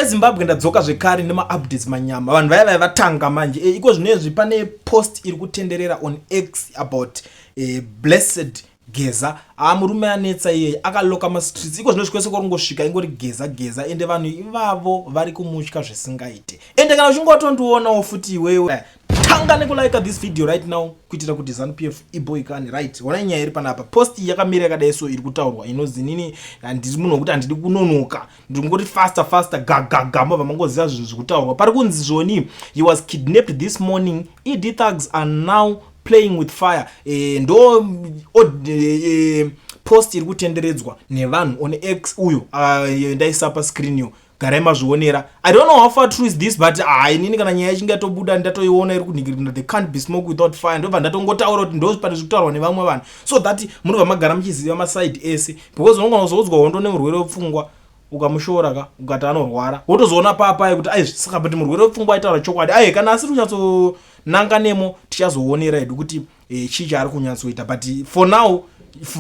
Yezimbabwe, ndadzoka zvekare nemaupdates manyama. Vanhu vaya vaya vatanga manje. Iko zvinezvi pane post iri kutenderera on X about Blessed Geza. A murume anetsa iyeye, akaloka mastreets. Iko zvino kwese kwarongosvika ingori Geza, Geza, ende vanhu ivavo vari kumutya zvisingaite. Ende kana uchinge watondionawo futi iwewe, tanga nekulike this video right now kuitira kuti ZANU PF iboikane. Right, honai nyaya iri panapa. Post iyi yakamira yakadai, so iri kutaurwa inonzi, nini handiri munhu wekuti handidi kunonoka, ndingoti faster faster, gagaga, mabva mangoziva zvinhu zviri kutaurwa. Pari kunzi zvoni, "He was kidnapped this morning. ED thugs are now playing with fire." Ndo post iri kutenderedzwa nevanhu on X. Uyo ndaisa pascreen yo, garai mazvionera. I don't know how far true is this, but ah, inini kana nyaya ichinge yatobuda, ndatoiona iri kunhingirina, there can't be smoke without fire. Ndobva ndatongotaura kuti ndo pane zviri kutaurwa nevamwe vanhu, so that munobva magara muchiziva maside ese, because unogona kuzoudzwa hondo nemurwere wepfungwa. Ukamushora ka, ukati anorwara, wotozoona papai kuti ai, saka but murwere wepfungwa aitaura chokwadi. Ai, kana asiri kunyatsonanga nemo, tichazoonera hedu kuti chii chaari kunyatsoita. But for now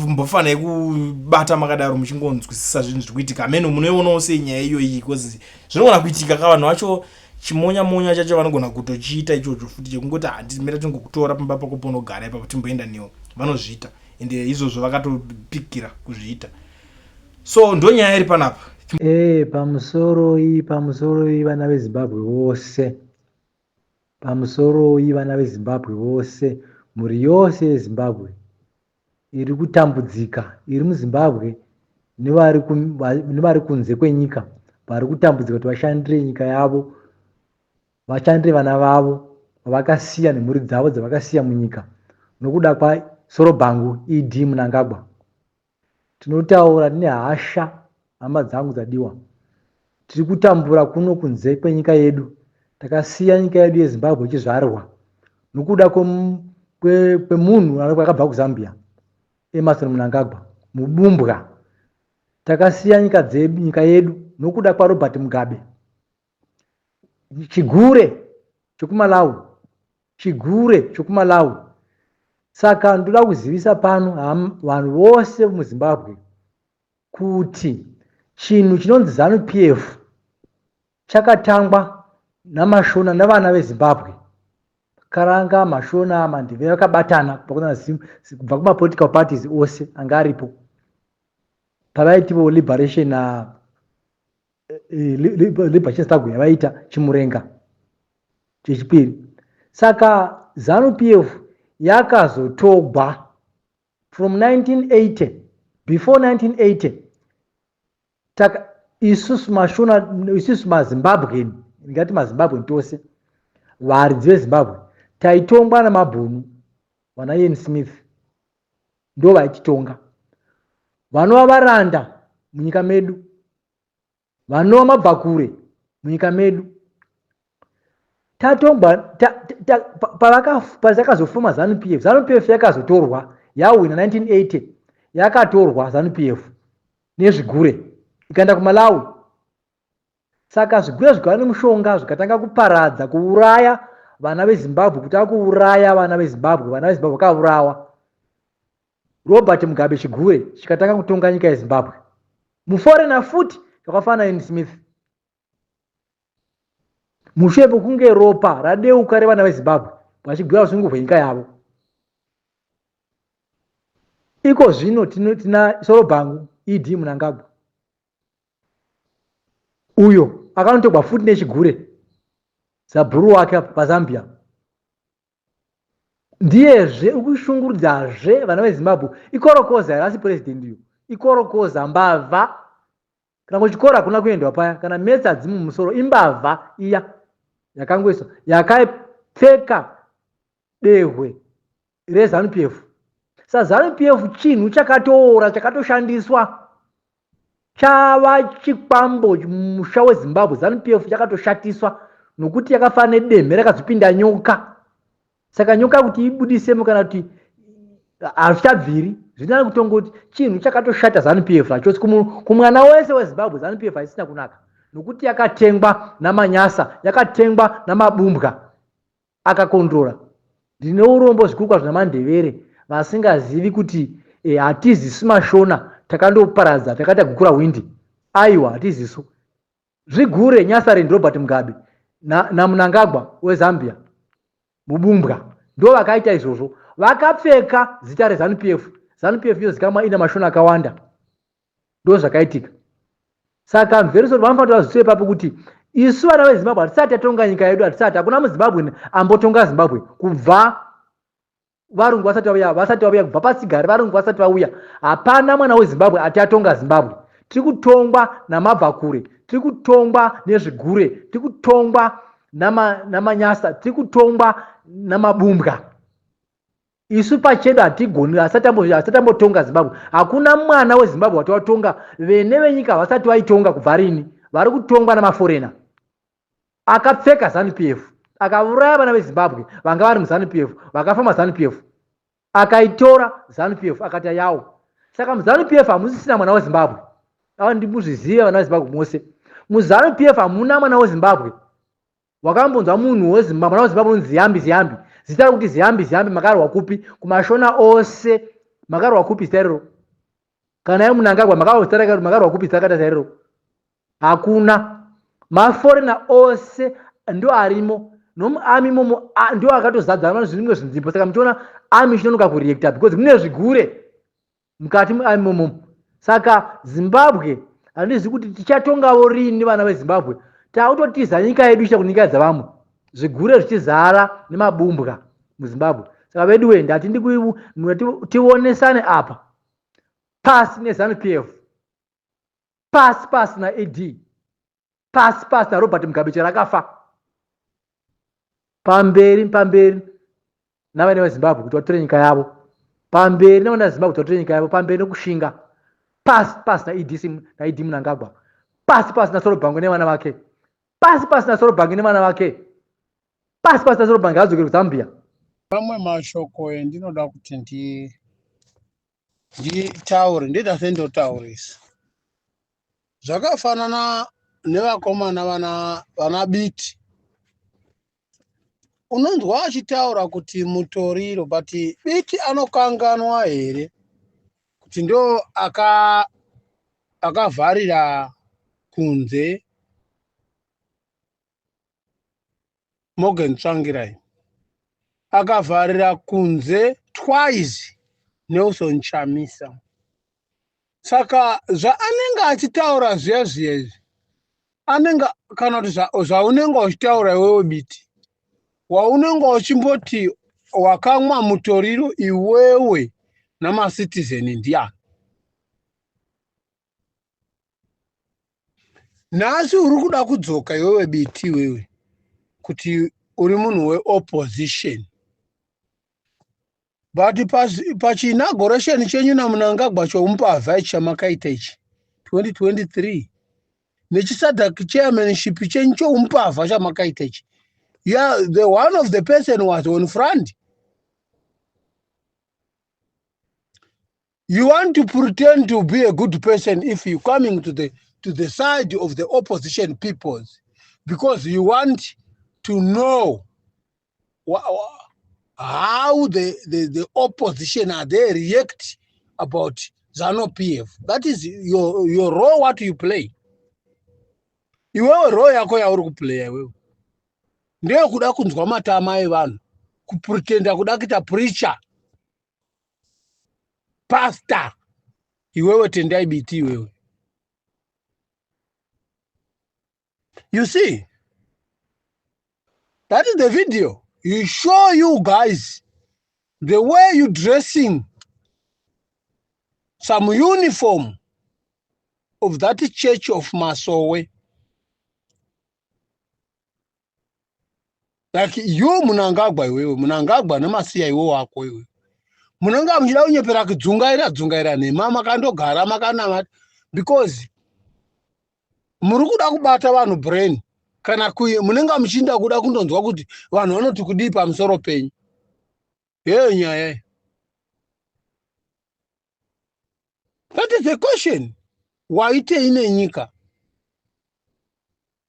mbofanai kubata makadaro muchingonzwisisa zvinhu zviri kuitika. Ameno munoionawo sei nyaya iyoyi? Because zvinogona kuitika ka, vanhu vacho chimonya monya chacho vanogona kutochiita ichocho futi, chekungoti handimira tingokutora pamba pako ponogara ipapo, timboenda newo. Vanozviita, ende izvozvo vakatopikira kuzviita. So ndo nyaya iri panapa. Pamusoroi, pamusoroi vana veZimbabwe vose, pamusoroi vana veZimbabwe vose, mhuri yose yeZimbabwe iri kutambudzika iri muZimbabwe nevari kunze kwenyika, vari kutambudzika kuti vashandire nyika yavo, vashandire vana vavo vavakasiya nemhuri dzavo dzavakasiya munyika nokuda kwasorobhangu ED Mnangagwa. Tinotaura nehasha, hama dzangu dzadiwa. Tiri kutambura kuno kunze kwenyika yedu. Takasiya nyika yedu yeZimbabwe ichizvarwa nokuda kwemunhu akabva kuZambia, Emmerson Mnangagwa, mubumbwa. Takasiya nyika dzedu, nyika yedu nokuda kwaRobert Mugabe, chigure chokuMalawi, chigure chokuMalawi. Saka ndoda kuzivisa pano vanhu vose muZimbabwe kuti chinhu chinonzi ZANU PF chakatangwa naMashona, navana veZimbabwe, Karanga, Mashona, Mandevere, vakabatana kubva kumapolitical parties ose anga aripo pavaitivo liberation, liberation struggle yavaita Chimurenga chechipiri. Saka ZANU PF yakazotogwa from 1980. Before 1980 taka isusu Mashona, isusu maZimbabwen, ndingati maZimbabwen tose varidzi veZimbabwe, taitongwa namabhunu. Vana Ian Smith ndo vaititonga, vanova varanda munyika medu, vanova mabvakure munyika medu. Tatongwa pazakazofuma ZANU PF. ZANU PF yakazotorwa yahwina 1980. Yakatorwa ZANU PF nezvigure ikaenda kuMalawi. Saka zvigure zvikava nemushonga, zvikatanga kuparadza, kuuraya vana veZimbabwe, kutanga kuuraya vana veZimbabwe. Vana veZimbabwe vakaurawa. Robert Mugabe chigure chikatanga kutonga nyika yeZimbabwe, muforeigner futi zvakafanana Ian Smith, mushure mekunge ropa radeuka revana veZimbabwe vachigwira usunungu hwenyika yavo. Iko zvino tina sorobhangu ED Mnangagwa, uyo akanotogwa futi nechigure zabhuru wake paZambia. Ndiyezve ukushungurudzazve vana veZimbabwe. Ikorokoza here? Asi purezidendi iyo ikorokoza, mbavha. Kana kuchikoro hakuna kuendwa paya, kana maths hadzimu mumusoro. Imbavha iya yakangoiswa, yakapfeka dehwe reZANU PF. SaZANU PF chinhu chakatoora, chakatoshandiswa, chava chikwambo musha weZimbabwe. ZANU PF chakatoshatiswa nokuti yakafanana nedemhe rakazopinda nyoka. Saka nyoka kuti ibudisemo kana kuti hazvichabviri, zvinani kutongoti chinhu chakatoshata ZANU PF zvachose. Kumwana wese weZimbabwe, ZANU PF haisina kunaka nokuti yakatengwa namanyasa, yakatengwa namabumbwa akakondora. Ndine urombo zvikuru kwazvo naMandevere vasingazivi kuti hatizisu Mashona takandoparadza, takaita Gukura Windi. Aiwa, hatizisu. Zvigure Nyasaland Robert Mugabe naMnangagwa weZambia Mubumbwa ndo vakaita izvozvo vakapfeka zita reZanu PF. Zanu PF yozikamwa ina mashona akawanda. Ndo zvakaitika. Saka I'm very sorry vanofanira vazvisiye ipapo kuti isu vana veZimbabwe hatisati tatonga nyika yedu hatisati hakuna muZimbabwe ambotonga Zimbabwe kubva varungu vasati vauya vasati vauya kubva pasigari varungu vasati vauya hapana mwana wezimbabwe ati atonga zimbabwe tiri kutongwa namabvakure tiri kutongwa nezvigure tiri kutongwa namanyasa tiri kutongwa namabumbwa isu pachedu hatigoni asati ambotonga zimbabwe hakuna mwana wezimbabwe wati watonga vene venyika vasati vaitonga kubva rini vari kutongwa namaforena akapfeka zanu PF akauraya vana veZimbabwe vanga vari muZanu PF vakafa maZanu PF akaitora Zanu PF akati yawo saka muZanu PF hamusisina mwana weZimbabwe ava ndimuzvizive vana veZimbabwe mose muZanu PF hamuna mwana weZimbabwe wakambonzwa munhu weZimbabwe mwana weZimbabwe unzi Ziyambi Ziyambi zita rekuti Ziyambi Ziyambi makarwa kupi kumashona ose makarwa kupi zita iroro kana iye Mnangagwa makarwa zita rake makarwa kupi zita rakaita sairoro Hakuna. Maforeigner ose ndo arimo nomuarmy imomo ndo akatozadza zvimwe zvinzvimbo saka muchiona army ichinonoka kureacta because mune zvigure mukati muarmy imomo saka Zimbabwe handizivi kuti tichatongavo rini vana veZimbabwe takutotiza nyika yedu ichiita kunyika dzavamwe zvigure zvichizara nemabumbwa muZimbabwe saka veduwe ndati tionesane apa pasi neZanu PF Pasi pasi na ED. Pasi pasi na Robert Mugabe chero akafa. Pamberi pamberi navana veZimbabwe kuti vatore nyika yavo. Pamberi navana veZimbabwe kuti vatore nyika yavo. Pamberi nokushinga. Pasi pasi na ED na ED Mnangagwa. Pasi pasi na Sorobhangu nevana vake. Pasi pasi na Sorobhangu nevana vake. Pasi pasi na Sorobhangu adzokere kuZambia. Mamwe mashoko endinoda kuti ndi nditaure ndoita sendotaurisa zvakafanana nevakomana vana vana biti unonzwa achitaura kuti mutoriro but biti anokanganwa here kuti ndo aka akavharira kunze Morgan Tsvangirai akavharira kunze twice Nelson Chamisa. Saka zvaanenge achitaura zviya zviya izvi anenge kana kuti zvaunenge uchitaura iwewe Biti waunenge uchimboti wakamwa mutoriro iwewe namacitizen ndiani? Nhasi uri kuda kudzoka iwewe Biti iwewe kuti uri munhu weopposition but pachinauguration chenyu naMnangagwa choumbavha ichi chamakaita ichi 2023 nechiSADC chairmanship chenyu choumbavha chamakaita ichi yeah, the one of the person was on front You want to pretend to be a good person if you coming to the to the side of the opposition peoples because you want to know how the, the, the opposition are they react about ZANU PF. That is your, your role what you play. Iwewe role yako yauri kuplaya iwewe ndeyekuda kunzwa matama evanhu kupretenda kuda kuita preacher pastor iwewe tendai biti iwewe you see that is the video you show you guys the way you dressing some uniform of that church of masowe like you munangagwa iwewe munangagwa nemasiya iwe wako iwe munenge muchida kunyepera kudzungaira dzungaira nhema makandogara makanamata because muri kuda kubata vanhu brain kana munenge muchinda kuda kundonzwa kuti vanhu vanoti kudii pamusoro penyu heyo nyaya that is a question waitei nenyika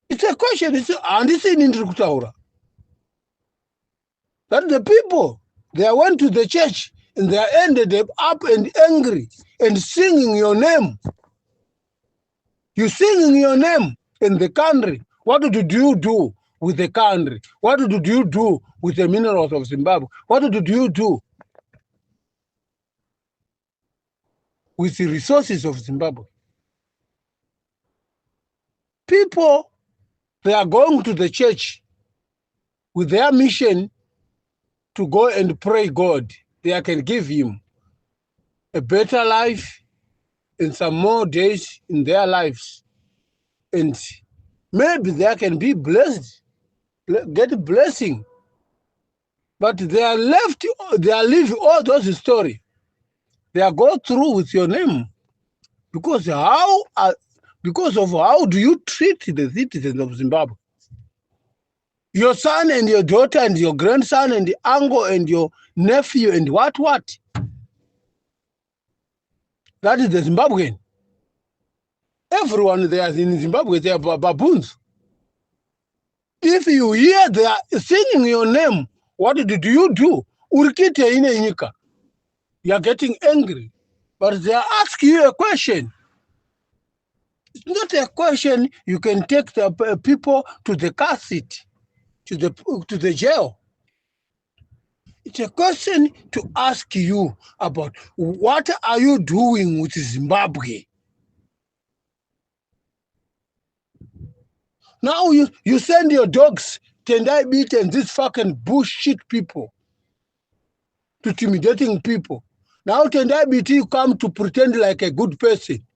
it's a question handisi ini ndiri kutaura that the people they went to the church and they ended up and angry and singing your name you singing your name And the country, what did you do with the country? What did you do with the minerals of Zimbabwe? What did you do with the resources of Zimbabwe? People, they are going to the church with their mission to go and pray God. They can give him a better life and some more days in their lives. And maybe they can be blessed, get blessing. But they are left, they are leaving all those story. They are go through with your name. Because how are, because of how do you treat the citizens of Zimbabwe? Your son and your daughter and your grandson and the uncle and your nephew and what what? That is the Zimbabwean. Everyone there in Zimbabwe, they are baboons. If you hear they are singing your name, what did you do? Urikite ine nyika. You are getting angry. But they are asking you a question. It's not a question you can take the people to the car seat, to the jail. It's a question to ask you about what are you doing with Zimbabwe? Now you send your dogs, Tendai Biti and these fucking bullshit people to intimidating people. Now Tendai Biti, you come to pretend like a good person.